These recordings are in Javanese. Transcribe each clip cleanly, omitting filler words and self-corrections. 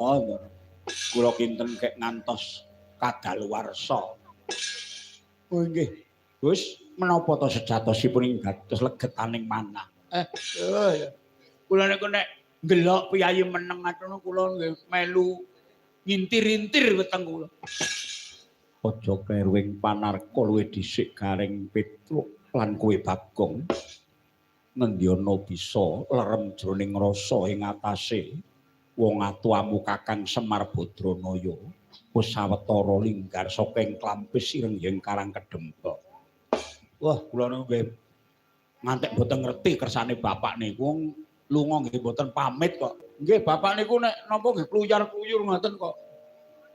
Kula kinten kek ngantos kadaluwarsa. Oh nggih. Gus, menapa to sejatosipun ing dados legetaning manah? Oh ya. Kula niku nek ndelok piyayi meneng ngono kula nggih melu ngintir-intir weteng kula. Aja kleru ing panarka luwih dhisik Gareng Petruk lan kowe Bagong. Ngendi ana bisa lerem jroning rasa ing atase wong atuamu Kakang Semar Badranaya wis sawetara linggar saka ing Klampis ireng yen Karang Kedempel. Wah, kula niku nggih ngantek mboten ngerti kersane bapak niku lunga nggih mboten pamit kok. Nggih, bapak niku nek napa nggih kluyar-kluyur ngoten kok.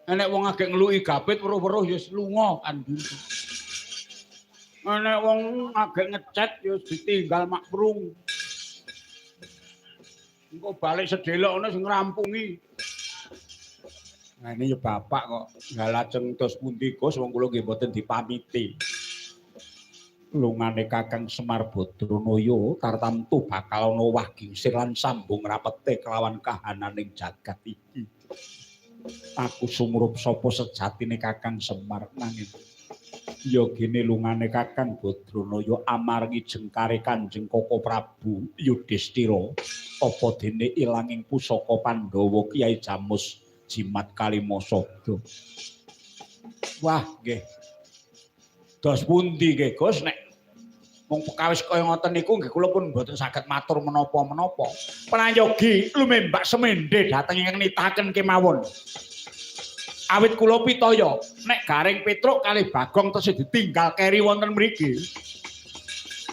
Enek wong agek ngeluki gapit weruh-weruh ya lunga andi. Enek wong agek ngecet ya ditinggal makprung. Engko balik sedelok ana sing ngrampungi. Nah ini ya bapak kok nggak lajeng terus pundi Gus wong kula nggih mboten dipamiti. Lungane Kakang Semar Badranaya tartamtu bakal ana owah gingsir lan sambung rapete kelawan kahananing jagat iki. Aku sumurup sapa sejatine Kakang Semar nanging ya gene lungane Kakang Badranaya amargi jengkare Kanjeng Koko Prabu Yudhistira apa dene ilanging pusaka Pandhawa Kyai Jamus Jimat Kalimasada. Wah nggih. Dos pundi nggih Gus nek wong pekawis kaya ngoten niku nggih kula pun mboten saged matur menapa-menapa. Prayogi lumembak semende dhateng ingkang nitahaken kemawon. Awit kula pitaya nek Gareng Petruk kalih Bagong tesih ditinggal keri wonten mriki.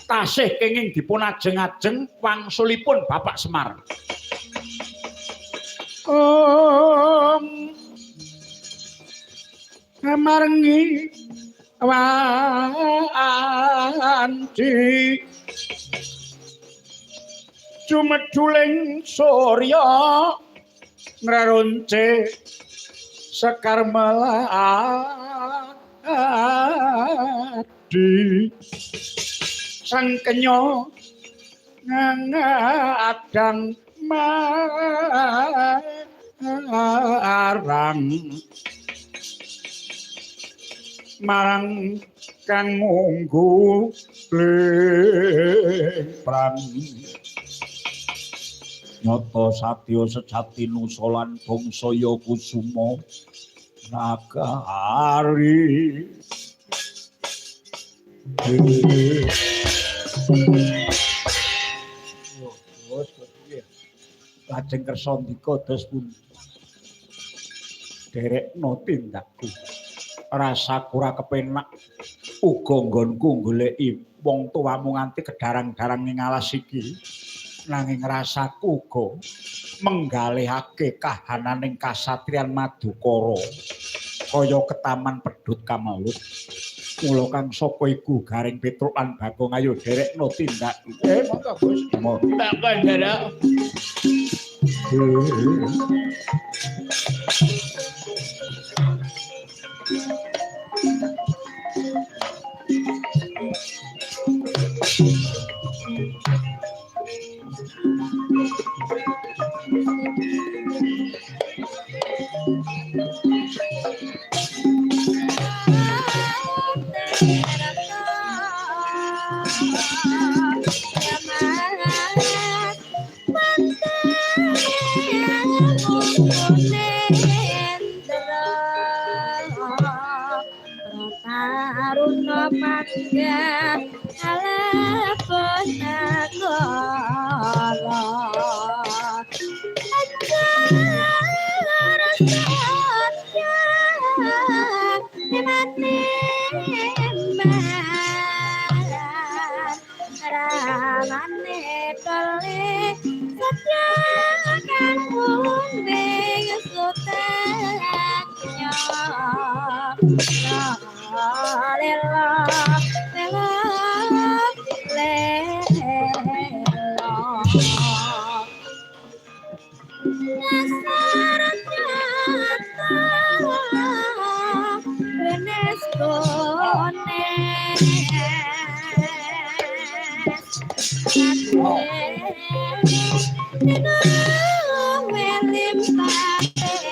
Tasih kenging dipun ajeng-ajeng wangsulipun Bapak Semar. Om marengi wanci jumedhuling surya ngrarunce sekar melati sangkenya ngadang marang marang kang ngunggu prang nyata satya sejati nusa lan bangsa ya kusuma nagari. Lajeng kersa ndika dos pundi derekno tindakku rasaku ora kepenak uga nggonku goleki wong tuamu nganti kedarang-darang ning alas iki nanging rasaku uga menggalihake kahananing kasatriyan Madukara kaya ketaman pedhut kamelut. Mula kang saka iku Gareng Petruk lan Bagong ayo derekno tindak. Monggo Gus. Tak kandhara.